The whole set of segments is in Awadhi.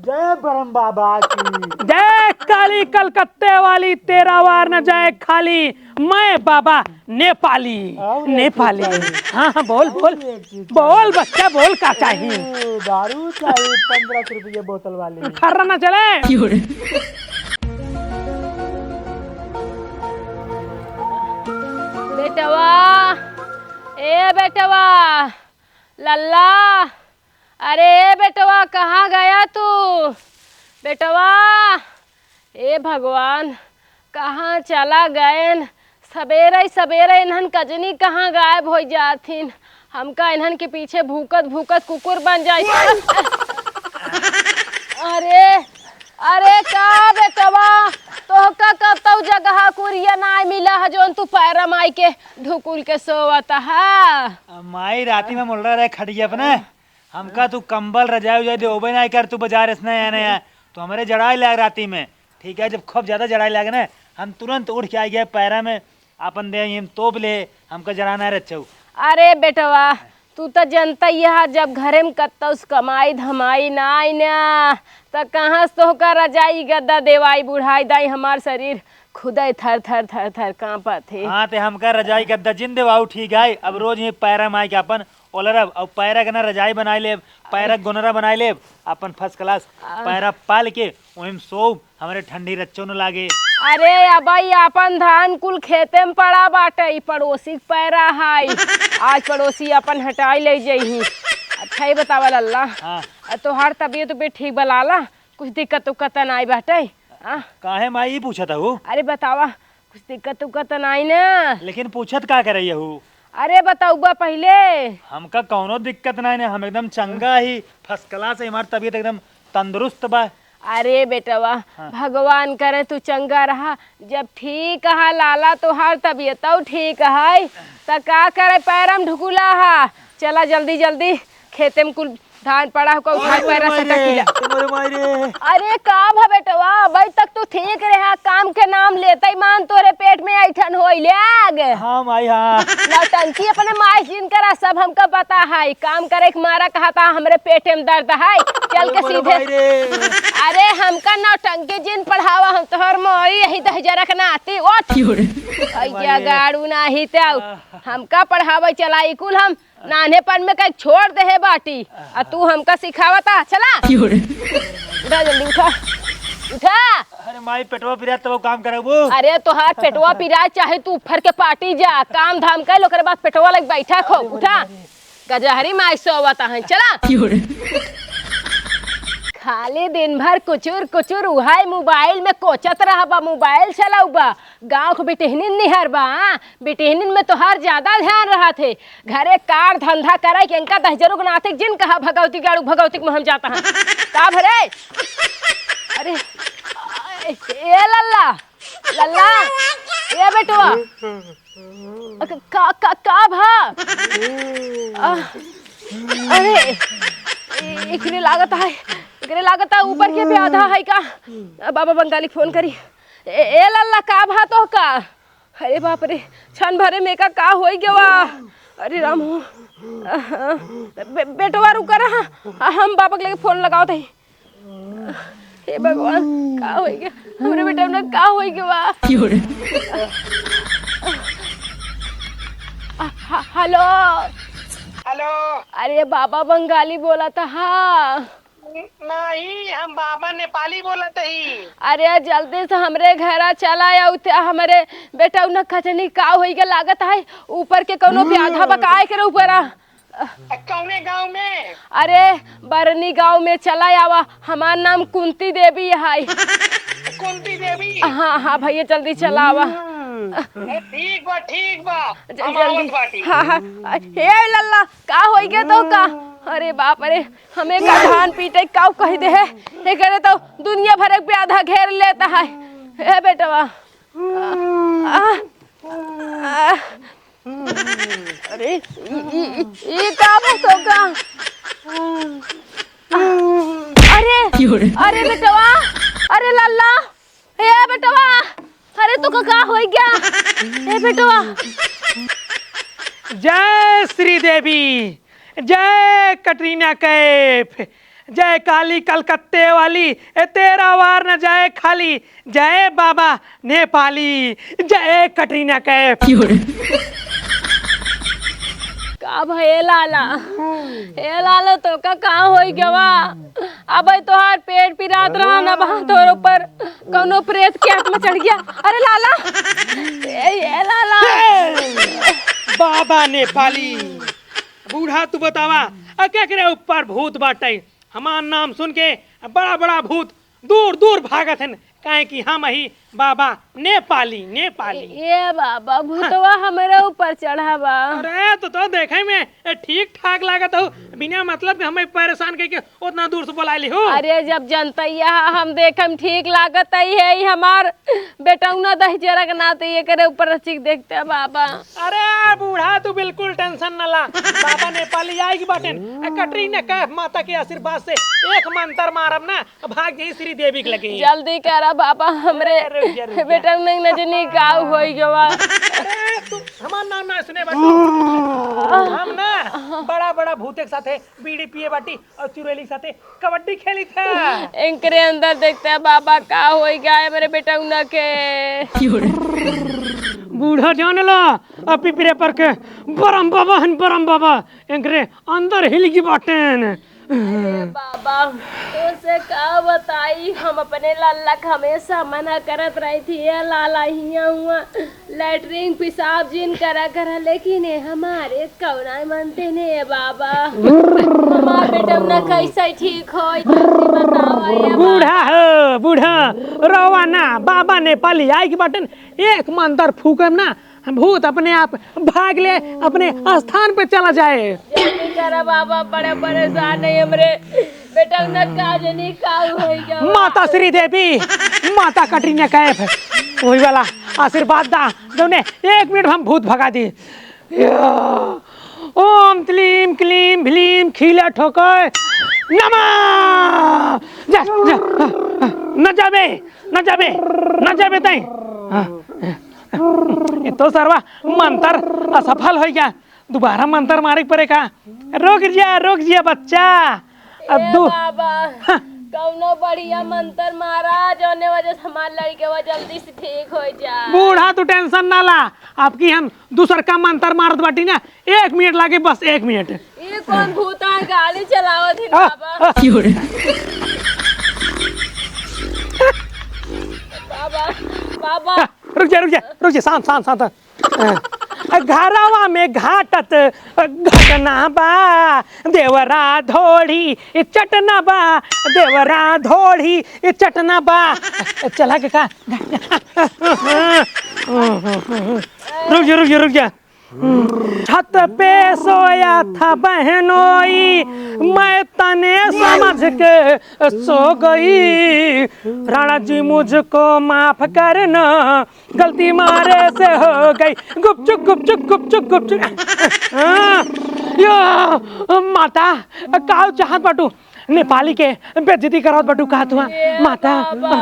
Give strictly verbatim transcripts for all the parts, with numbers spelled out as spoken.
जय ब्रह्म बाबा की। जय काली कलकत्ते वाली, तेरा वार न जाए खाली, मैं बाबा नेपाली। और नेपाली। हाँ, हाँ, बोल, बोल। एक चीज बोल, बच्चा, बोल, का चाहिए? ए, दारू चाहिए, पन्द्रह सौ रुपये बोतल वाली। फर्रा ना चले। बेटवा, ए बेटवा, लल्ला, अरे ए बेटवा, कहाँ गया तू? बेटवा, ए भगवान, कहाँ चला गएन? सबेरे सबेरे इन्हन कजनी कहाँ गायब होइ जाथिन? हमका इन्हन के पीछे भूकत भूकत कुकुर बन जाई। अरे, अरे का बेटवा, तोहका कतौ जगह कुरिया नाय मिला है, जौन तू पैरा माई के ढुकुल के सोवत हा? अब माई राती में मुलड़ा रहे खटिया अपने, हमका तू कंबल रजाई उजाई देबे ना कर, तू बाजार से नया नया, तो हमरे जड़ाई लाग राती में, ठीक है, जब खूब ज्यादा जड़ाई लागे ना, हम तुरंत उठ के आ गए पैरा में, अपन दे हम तोप ले, हमका जड़ाना रचऊ। अरे बेटवा, तू त जनता ही है, जब घरे में कत्तौ से कमाई धमाई ना आई ना, त कहाँ से तोहका रजाई गद्दा देवाई बुढ़ाई दाई, हमार शरीर खुदै थर थर थर थर कांपत है। हाँ, ते हमका रजाई गद्दा जिन देवाऊ, ठीक है, अब रोज ही पैरा माई के अपन ओलरब, अब पैरा के ना रजाई बनाई लेब, पैरा के गोनरा बनाई लेब, अपन फर्स्ट क्लास आ। पैरा पाल के ओहिम सोब, हमरे ठंडी रच्चो न लागे। अरे अबई, आपन धान कुल खेते में पड़ा बाटे, ई पड़ोसी के पैरा हाई। आज पड़ोसी आपन हटाई ले जइही। अच्छा ही बतावा लल्ला, हाँ। आ तोहार तबियत उबियत ठीक बा लाला? कुछ दिक्कत उक्कत त नाई बाटे? हाँ? काहे माई ई पूछत हऊ? अरे बतावा, कुछ दिक्कत उक्कत त नाई ना? लेकिन पूछत का करई हऊ? अरे बतउबा पहिले। हमका कौनो दिक्कत नाई ना, हम एकदम चंगा ही, फर्स्ट क्लास है, हमार तबियत एकदम तंदुरुस्त बा। अरे बेटवा, हाँ। भगवान करे तू चंगा रहा। जब ठीक हा लाला तोहार तबियतौ ठीक है, त का करे पैरम ढुकुला हा? चला जल्दी जल्दी खेते में कुल धान पड़ा हो, उठा अरे पैरा मोरे सटा माई रे, किला। अरे मोरे माई रे। अरे का भा बेटवा, अबई तक तू ठीक रहा, काम के नाम लेते ही मान तोरे पेट में ऐठन होई ले आग। हाँ माई, हाँ। नौटंकी अपने माई जिन करा, सब हमका पता है। काम करे के मारा कहा था, हमरे पेटे में दर्द है, चल अरे के मोरे सीधे। माई रे। अरे हमका नौटंकी जिन पढ़ावा, हम तोहर मोरी यही दहिजरा के नाती, उठ। क्यों रे? अइया माई रे। गाड़ू नाही ते आउ। आह। हमका पढ़ावे चला, ई कुल हम नान्हेपन में कहीं छोड़ देहे बाटी, आ तू हमका सिखावता, चला। क्यों रे? उठा जल्दी, उठा, उठा। अरे माई, पेटवा पिरात तब काम करबू। अरे तोहार पेटवा पिराए चाहे तू ऊपर के पाटी जा, काम धाम कर लो, ओकरे बाद पेटवा लग बैठा खो, उठा। गजहरी माई सोवत है, चला। क्यों रे? खाली दिन भर कुचुर कुचुर उहाई मोबाइल में कोचत रहबा, मोबाइल चलाउबा, गाँव के बिटिहनिन निहर बा, हाँ? बिटिहनिन में तोहार ज्यादा ध्यान रहत है। घरे कार धंधा करे के इनका दहिजरू के नाते जिन कहा भगवती गाड़ू भगवती के मुँह हम जाता है। का भरे? अरे, ए लल्ला, लल्ला, ए बेटवा, अ, का, का, का भा? आ, अरे, ए-, एकरे लागत है, एकरे लागत है ऊपर के ब्याधा है का? बाबा बंगाली फोन करी। ए, ए लल्ला, का भा तोहका? अरे बाप रे, क्षण भरे में का, का होई गवा? अरे राम हो। बे-, बेटवा रुका रहा, हम बाबा के लगे फोन लगावत हई। हे भगवान, का होई गवा? हमरे बेटवा ना का होई गवा? ह-, ह-, हेलो। हेलो। अरे बाबा बंगाली बोलत हा। नहीं, हम बाबा नेपाली बोलत हई। अरे जल्दी से हमरे घरा चला आउ, ते हमरे बेटवा ना कजनी का होई के लागत है, ऊपर के कौनो ब्याधा बा का एकरे ऊपर आ। कौने गाँव में? अरे बरनी गाँव में चला आवा, हमार नाम कुंती देवी है। कुंती देवी? हाँ, हाँ भैया, जल्दी चला आवा। ए, ठीक बा, ठीक बा, ज-, हम आवत जल्दी। बाटी। हाँ, हाँ। हे लल्ला, का होई गया तो का? अरे बाप रे, हमें का धान पीटे का कह दे है, एकरे तो दुनिया भर के ब्याधा घेर लेता है। हे बेटवा, आ, आ, अरे, ई, ई, ई, ई का बा तो का? अरे, अरे बेटवा, अरे लल्ला, ए बेटवा, अरे तोका का होई गया? ए बेटवा। जय श्री देवी, जय कटरीना कैफ, जय काली कलकत्ते वाली, ए तेरा वार न जाए खाली, जय बाबा नेपाली, जय कटरीना कैफ। का भये लाला? ए लाला, तोका का होई गवा? अबे तोहार पेट पिरात रहा ना, बा तोर ऊपर कौनो प्रेत के आत्मा चढ़ गया। अरे लाला, ए, ए लाला। बाबा नेपाली, बूढ़ा तू बतावा, आ केकरे ऊपर भूत बाटे? हमार नाम सुन के बड़ा बड़ा भूत दूर दूर भागत हन, काहे कि हम ही बाबा नेपाली, नेपाली। ए बाबा, भूतवा हमरे ऊपर चढ़ा बा। अरे, तो, तो देखे में ठीक ठाक लागत हो, बिना मतलब के हमें परेशान करके उतना दूर से बुला ली हो। अरे, जब जनतैया हम देखे में ठीक लागत ही है, ई हमार बेटौना दहिजरा के नाते एकरे ऊपर रचिक देखते बाबा। अरे बूढ़ा, तू बिल्कुल tension न ला, बाबा नेपाली आइगी बाटेन। आ कटरीना कैफ माता के आशीर्वाद से एक मंतर मारब ना, भाग जाई श्रीदेवी के लगे। जल्दी करा बाबा, हमरे अरे, रुक जा, रुक जा। बेटौना के न जनी का होई गवा। अरे, तू हमार नाम ना सुने बा तू। हम ना बड़ा बड़ा भूते के साथे बीड़ी पिए बाटी और चुड़ैली के साथे कबड्डी खेली था। इनकरे अंदर देखते हैं बाबा, का होई गया है मेरे बेटौना के। बूढ़ा जाने ला, आ पिपरे पर के बरम बाबा हन, बरम बाबा, इनकरे अंदर हिल गई बाटेन। अरे बाबा, तोसे का बताई, हम अपने लाला के हमेशा मना करत रही थी, "ए लाला, हियाँ हुआ लैट्रिन पेशाब जिन करा करा," लेकिन ए हमारे कौना मनते ने, ए बाबा। हमार बेटौना कैसे ठीक होई, जल्दी बतावा, ए बाबा। बूढ़ा हो, बूढ़ा, रोवा ना, बाबा नेपाली आइगी बाटेन, एक मंतर फूकब ना, भूत अपने आप भाग ले, अपने स्थान पे चला जाए। जल्दी करा बाबा, बड़े परेशान है हमरे बेटौना, का जनी का होई गवा। माता श्री देवी, माता कटरीना कैफ, वही वाला आशीर्वाद दा, जौने एक मिनट में हम भूत भगा दी। या, ओम त्लीम क्लीम भ्लीम खीला ठोकर नमः। जा, जा, न जाबे, न जाबे, न जाबे तई। हाँ। ये तो सरवा मंतर असफल होइ गया, दोबारा मंतर मारे के पड़े का? रुक जा, रुक जा बच्चा। अब ए दू बाबा, हाँ। कौनो बढ़िया मंतर मारा, जौने वजह से हमार लड़के वो जल्दी से ठीक हो जा। बूढ़ा, तू tension ना ला, आपकी हम दूसर का मंतर मारत बाटी ना, एक मिनट लागे, बस एक मिनट। ये कौन भूत है, गाड़ी चलावत ही आ, बाबा? आ। बाबा, बाबा। आ, रुक जा, रुक जा, रुक जा, शांत, शांत, शांत। आ, घरवा में घाटत घटना बा, देवरा धोड़ी चटना बा, देवरा धोड़ी चटना बा। चला के का? रुक जा, रुक जा, रुक जा। छत पे सोया था बहनोई, मैं तने समझ के सो गई। राणा जी मुझको माफ करना, गलती मारे से हो गई। गुपचुप, गुपचुप, गुपचुप, गुपचुप। हाँ, यो, माता, काउ चाहत बाटू? नेपाली के बेइज्जती करत बाटू का तू? ए माता, बाबा।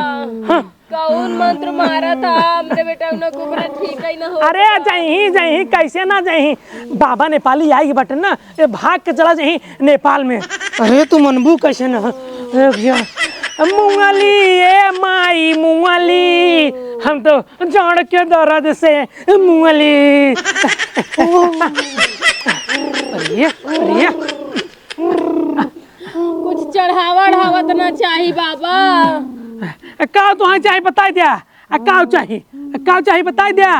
हाँ। कौन मंत्र मारा था? हमरे बेटौना के ऊपर ठीक ही ना हो। अरे, जइही, जइही, कैसे ना जइही? बाबा नेपाली आइगी बाटेन ना, ये भाग के चला जइही नेपाल में। अरे, तू मनबू कैसे ना? ए भैया, मुंगली, ए माई, मुंगली, हम तो जोड़ के दर्द से मुंगली। अरे, अरे। कुछ चढ़ावा ओढ़ावा त ना चाही बाबा। का तुहां चाही बताई द्या? आ, का चाही? आ, का चाही बताई द्या?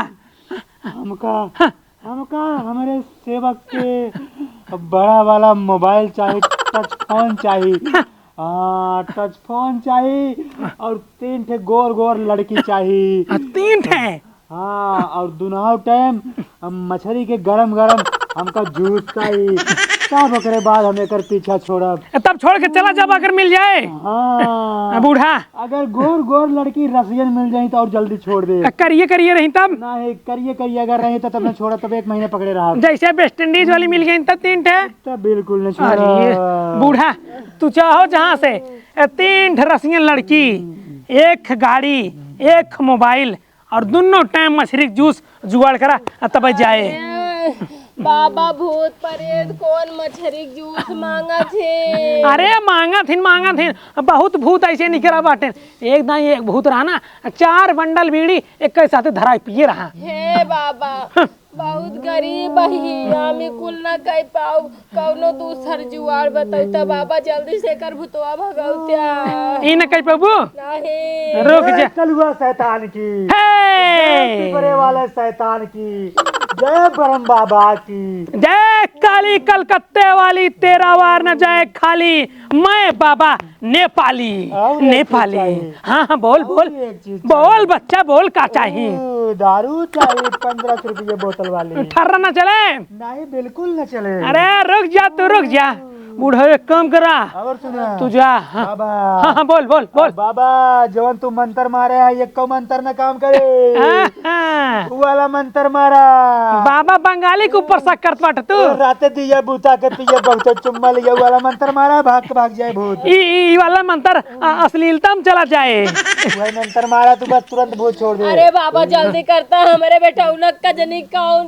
हमका, हाँ। हमका हमरे सेवक के बड़ा वाला मोबाइल चाही, touch phone चाही। हाँ। हाँ, touch phone चाही और तीन ठे गोर गोर लड़की चाही। आ, तीन ठे? हाँ, और दुनहु time हम मछरी के गरम गरम हमका juice चाही, तब ओकरे बाद हम एकर पीछा छोड़ब। ए, तब छोड़ के चला जाब अगर मिल जाए। हाँ। आ, बूढ़ा। अगर गोर गोर लड़की रसियन मिल जाई तो और जल्दी छोड़ दे। आ, करिए करिए रही तब? नहीं, करिए करिए अगर रही तो तब न छोड़ब, तब एक महीने पकड़े रहब। जैसे West Indies वाली मिल गई तब तीन ठे? तब बिल्कुल न छोड़ब। अरे, बूढ़ा, तू चाहो जहाँ से, ए, तीन ठे रसियन लड़की, एक गाड़ी, एक मोबाइल, और दुनो time मछरी के juice जुगाड़ करा, आ तब जाए। अरे, बाबा, भूत परेत कौन मछरी के जूस मांगत हे? अरे मांगत हिन, मांगत हिन, बहुत भूत ऐसे निकरा बाटे। एक दाई एक भूत रहा ना, चार बंडल बीड़ी एक साथे धराई पिए रहा। हे बाबा, बहुत गरीब ही, हम ई कुल ना कह पाऊ, कौनो दूसर जुआड़ बताऊ त बाबा, जल्दी से एकर भूतवा भगौत्या। ई न कह पाबू? नहीं। रुक जा। जय कलुआ शैतान की। हे! जय पिपरे वाले शैतान की। जय ब्रह्म बाबा की। जय काली कलकत्ते वाली, तेरा वार न जाए खाली। मैं बाबा नेपाली, और एक चीज नेपाली। चाहिए। हाँ, हाँ, बोल, और बोल। एक चीज बोल, चाहिए। बच्चा, बोल, का चाही? ओ, दारू चाहिए, पन्द्रह सौ रुपये बोतल वाली। ठर्रा ना चले? नहीं, बिल्कुल ना चले। अरे, रुक जा, तू रुक जा। बूढ़ा, एक काम करा। और सुना। तू जा, हाँ। बाबा। हाँ, हाँ, बोल, बोल, बोल। बाबा, जवन तू मंत्र मारे है, ये कौ मंत्र ना काम करे। हाँ, हाँ। वो वाला मंत्र मारा। बाबा बंगाली के ऊपर शक करत बाटे तू। ओ, राते दिया बुता के पिए बहुते चुम्मा लिया, वो वाला मंत्र मारा, भाग के भाग जाए भूत। ई, ई, ई वाला मंत्र, आ, अश्लीलता में चला जाए। वही मंत्र मारा तू, बस तुरंत भूत छोड़ दे। अरे बाबा, जल्दी करता, हमरे बेटा उनक का जनी कौन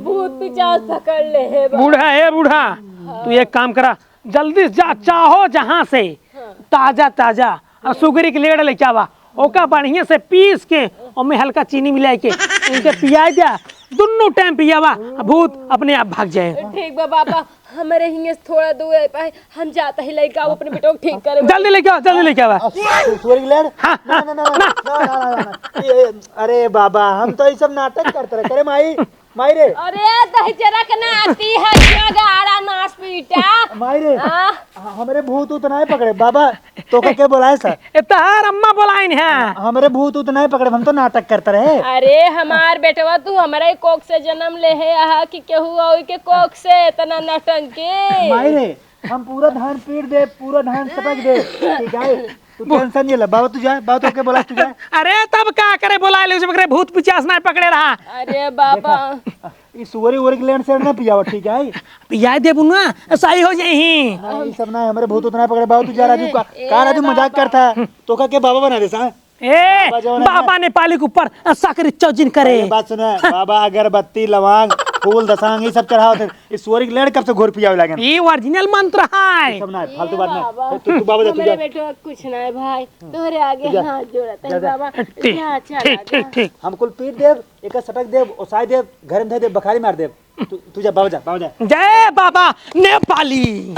भूत पिचास पकड़ ले है बाबा। बूढ़ा, ए बूढ़ा, तू एक काम करा, जल्दी से जा, चाहो जहाँ से हाँ। ताजा ताजा और सुगरी के लेड़ लेके आवा, ओका बढ़िया से पीस के ओमे हल्का चीनी मिला के इनके पियाई द्या, दुन्नू टाइम पियावा, भूत अपने आप भाग जाए। ठीक बा बाबा, हमरे हिंगे से थोड़ा दूर है पाए, हम जाता ही लइका आओ अपने बेटो के ठीक करे। जल्दी लेके आओ, जल्दी लेके आवा। आ, सु-, सुअर इंग्लैंड? हाँ, ना, हाँ, ना, ना, ना। ना, ना, ना, ना, ना। ये, ये, अरे बाबा, हम तो ये सब नाटक करते रहे। अरे माई, माई रे। अरे दहिजरा के नाती है, जगाड़ा नास पीटा। माई रे। हाँ। ह-, हमरे भूत उत नाहीं पकड़े। बाबा, तोका के बोलाए सा? ए, तहार अम्मा बोलाइन है। हमरे भूत उत नाहीं पकड़े, हम तो नाटक करते रहे। अरे हमार बेटवा, तू हमरे कोख से जन्म ले है, आहा कि केहू और के कोख से इतना नटंकी। माई रे, हम पूरा धान पीट दे, पूरा धान सटक दे, ठीक है? तू टेंशन ये ले, बाबा तू जा, बाबा तोके बोला तू जा। अरे तब का करे, बोला ले, उसमें करे भूत पिचास ना पकड़े रहा। अरे बाबा। देखा, ई सुअरी उअरी के लेन से ना पियावा, ठीक है? पियाई देबू ना, सही हो जाई। ना, ई सब ना, हमरे भूत उतना पकड़े, बाबा तू जा राजू का। ए, का राजू मजाक बाबा। करता है? तोका के बाबा बना दे सा? ए, बाबा जवन है बाबा ना। नेपाली के ऊपर, अ, साकरी चौजिन करे। पहले बात सुना, बाबा अगरबत्ती, लवांग, फूल, दसांग, ये सब चढ़ावत है। इस सुअरी के लेड़ कब से घोर पियावे लागेन? ये original मंत्र है। ये सब ना है, फालतू बात ना। बाबा। तू, तू बाबा जा, तू हमरे जा। बेटवा कुछ ना है भाई, तोहरे आगे तू जा। हाथ जोड़त है जा, जा। बाबा। ठीक, जा, चला ठीक, जा। ठीक, ठीक। हम कुल पीट देब, एक सटक देब, ओसाई देब, घर में धर देब, बखारी मार देब। तू, तू जा, बाबा जा, बाबा जा। जय बाबा नेपाली।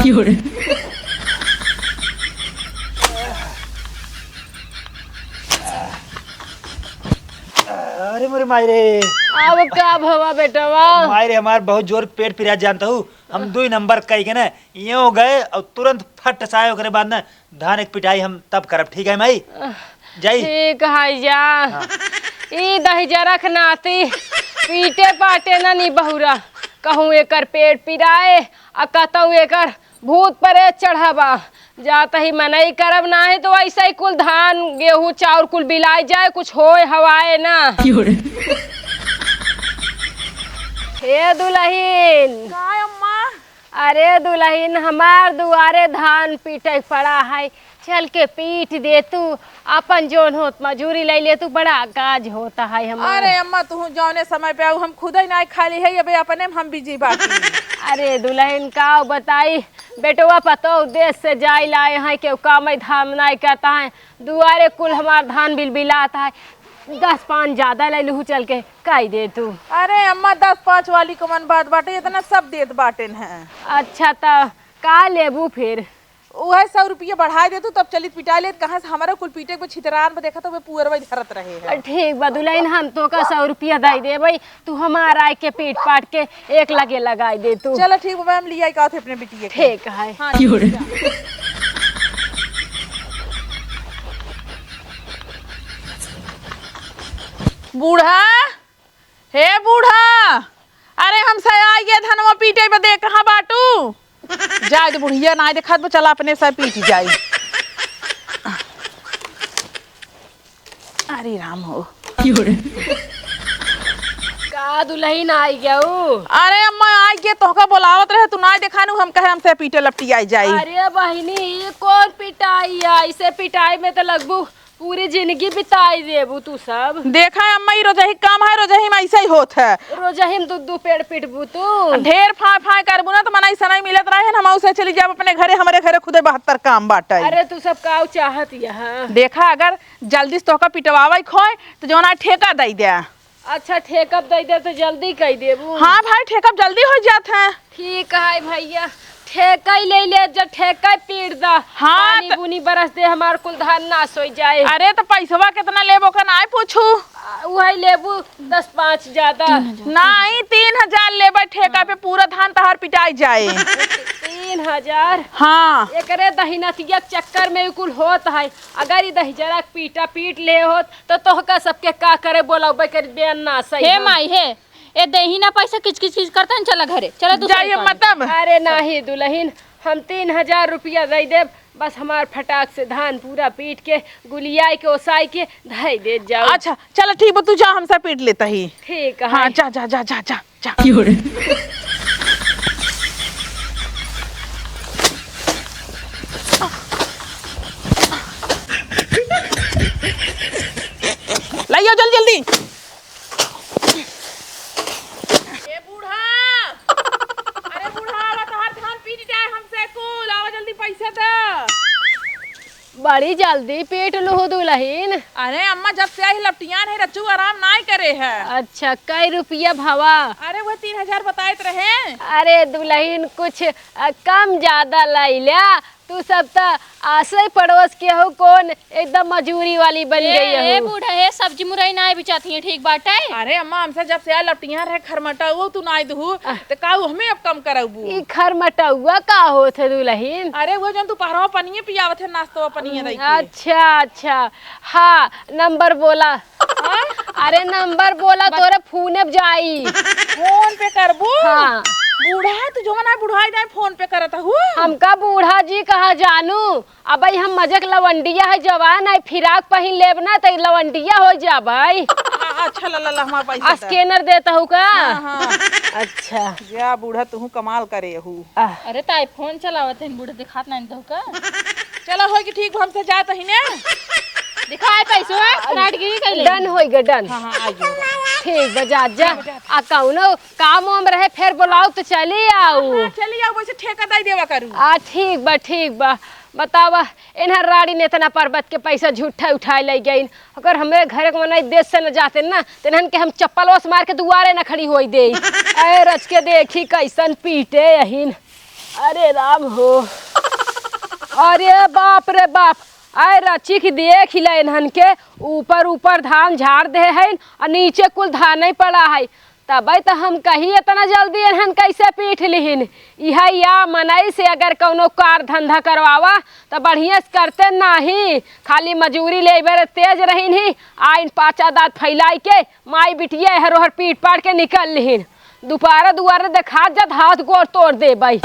अरे मोरे माई रे। अब का भवा बेटवा? माई रे, हमार बहुत जोर पेट पिरात जानता हूँ। हम दुई नंबर कई के ना, यो गए और तुरंत फट से आए, ओकरे बाद ना धान एक पिटाई हम तब करब, ठीक है माई? जाई। ठीक है जा। हाँ। ई दहिजरख नाती पीटे पाटे ना नी बहुरा, कहूँ एकर पेट पिराए आ कहतऊ एकर भूत परेत चढ़ा बा। जात ही मनई करब नाहीं तो ऐसे ही कुल धान, गेहूँ, चाउर कुल बिलाए जाए, कुछ होए हवाए ना। हे दुलहिन। का अम्मा? अरे दुलहिन, हमार दुआरे धान पीटे पड़ा है, चल के पीट दे तू, अपन जौन होत मजूरी लै ले तू, बड़ा काज होता है हमार। अरे अम्मा, तू जौने समय पे आऊ, हम खुदे नाहीं खाली है, अबे अपने में हम busy बाटी। अरे दुलहिन, का बताई, बेटवा पतोह देश से जाई लाए हैं, केहू कामै धाम नाहीं करता है, दुआरे कुल हमार धान बिलबिलात है, दस पाँच ज्यादा लै लूहू चल के, काई दे तू। अरे अम्मा, दस पाँच वाली कौन बात बाटे, इतना सब देत बाटेन है। अच्छा, त का लेबू फिर? उहे सौ रुपया बढ़ाई दे तू, तब चलित पिटाई लेत। कहाँ से हमरा कुल पीटे के छितरान पे देखा तो वे पुअरवा धरत रहे है। ठीक बा दुलहिन, हम तोका सौ रुपया दई देबई, तू हमार आए के पीट पाट के एक लगे लगाई दे तू। चलो ठीक बा, हम लियाई का थे अपने बिटिया के। ठीक है। हाँ, ठीक है। बूढ़ा, हे बूढ़ा, अरे हमसे आइए धनवा पीटे बदे, कहाँ बाटू? जाए दे बुढ़िया, नाहीं देखात बा, चला अपने से पीट जाई। अरे राम हो। का दुलहिन आई गऊ? अरे अम्मा आई के तोहका बोलावत रहे, तू नाहीं देखानू, हम कहे हमसे पीटे लपटी आई जाई। अरे बहिनी, ई कौन पिटाई है? ऐसे पिटाई में तो लगबू पूरी जिंदगी बिताई देबू तू सब। देखा है अम्मा, ई रोजही काम है, रोजही में ऐसे ही होत है। रोजही में दू दू पेड़ पीटबू तू। ढेर फाय फाय करबू ना तो मना ऐसा नहीं मिलत रहे, हम उसे चली जाब अपने घरे, हमरे घरे खुदे बहत्तर काम बाटे। अरे तू सब काऊ चाहत यहाँ। देखा, अगर जल्दी से तोहका पिटवावे खोए तो जौन है ठेका दे दे। अच्छा, ठेका दे दे तो जल्दी कह देबू। हाँ भाई, ठेका जल्दी हो जात है। ठीक है भैया, ठेका ही ले ले, जब ठेका ही पीट दा। हाँ, पानी त- बुनी बरस दे, हमार कुल धान नाश हो जाए। अरे तो पैसवा कितना लेबो का ना पूछू। आ, वही लेबू दस पाँच ज्यादा। नहीं, तीन हजार लेबे ठेका पे, पूरा धान तहार पिटाई जाए। तीन हजार? हाँ। एकरे दहिनतिया के चक्कर में ई कुल होत है। अगर ई दहिजरा के पीटा पीट ले होत तो तोहका सबके का करे बोलबे कर बेन ना सही हे हम। माई हे, ए देही ना पैसा किच किच किच करता है, चला घरे, चला दूसरे जाइए काम। मतलब। अरे नाही दुलहिन, हम तीन हजार रुपया दे देब, बस हमार फटाक से धान पूरा पीट के गुलियाई के ओसाई के धई दे जाओ। अच्छा चला ठीक बा, तू जा हमसे पीट लेता ही। ठीक है। हाँ जा जा जा जा जा। जा। लाइयो जल्दी जल्दी। ए बूढ़ा, अरे बूढ़ा, आवा तोहार धान पीट जाए हमसे कुल, आवा जल्दी पैसा दे। बड़ी जल्दी पीट लूहू दुलहिन। अरे अम्मा, जब से आई लपटियान है रच्चू आराम नाय करे है। अच्छा, कई रुपया भवा? अरे वो तीन हजार बताइत रहे। अरे दुलहिन, कुछ अ, कम ज्यादा लइल्या। तू सब त आसे पड़ोस के हो, कौन एकदम मजूरी वाली बन ए, गई ए हो। बूढ़ा, हे सब्जी मुरई ना बिचाती है, ठीक बाटे? अरे अम्मा, हमसे जब से आया लपटिया रहे खरमटा, वो तू ना दुहू, आह। त का हमें अब कम करबू? ई खरमटउआ का होत है दुलहिन? अरे वो जौन तू पहरवा पनिये पियावत है, नाश्तो पनिये दई के। अच्छा, अच्छा। हाँ, नंबर बोला। हाँ? अरे नंबर बोला, बत- तोरे फोने पे जाई। फोन पे करबू? हाँ। बूढ़ा, तू जौन ना बुढ़ाई जाए फोन पे करत हू। हमका बूढ़ा जी कहा जानू, अबे हम मजक लवंडिया है, जवान है, फिराक पहिन लेब ना त लवंडिया हो जाबे। आ, अच्छा, ला, ला, ला, हमार पैसा दे। स्कैनर देता हूँ का? हाँ, हाँ। अच्छा। जा बूढ़ा, तू कमाल करे हू। आह। अरे ताई, फोन चलावत है, बूढ़ा दिखात नहीं तो का? चला, होई कि ठीक, हमसे जात ही ने। दिखाए पैसवा, राजगिरी कैले। Done होई गे, done। हाँ, हाँ, आ गयो। ठीक बा, जा, जा। आ कौनो काम वाम रहे, फिर बुलाओ तो चली आऊ। हाँ, चली आऊ, वैसे ठेका दे देवा करू। आ, ठीक बा, ठीक बा। बतावा, इन्हर राड़ी ने इतना पर्वत के पैसा झूठा उठाए ले गइन। अगर हमरे घरे के मनई देश से न जाते ना, तो इन्हन के हम चप्पलवा से मार के दुआरे न खड़ी होई दे। ऐ रच के देखी कैसन पीटे अहिन। अरे राम हो, अरे बाप रे बाप, आए रचिक देख ले इन्हन के, ऊपर ऊपर धान झाड़ दे हैं और नीचे कुल धान ही पड़ा है। तबे तो हम कही इतना जल्दी इन्हन कैसे पीट लिहिन। इहा या मनई से अगर कौनो कार धंधा करवावा तो बढ़िया से करते नाही, खाली मजूरी लेबर तेज रहिन ही, आइन पाचा दांत फैलाई के माई बिटिया हरोहर पीट पाट के निकल लिहिन। दोपहर दुआरे देखात जात हाथ गोड़ तोड़ देबई।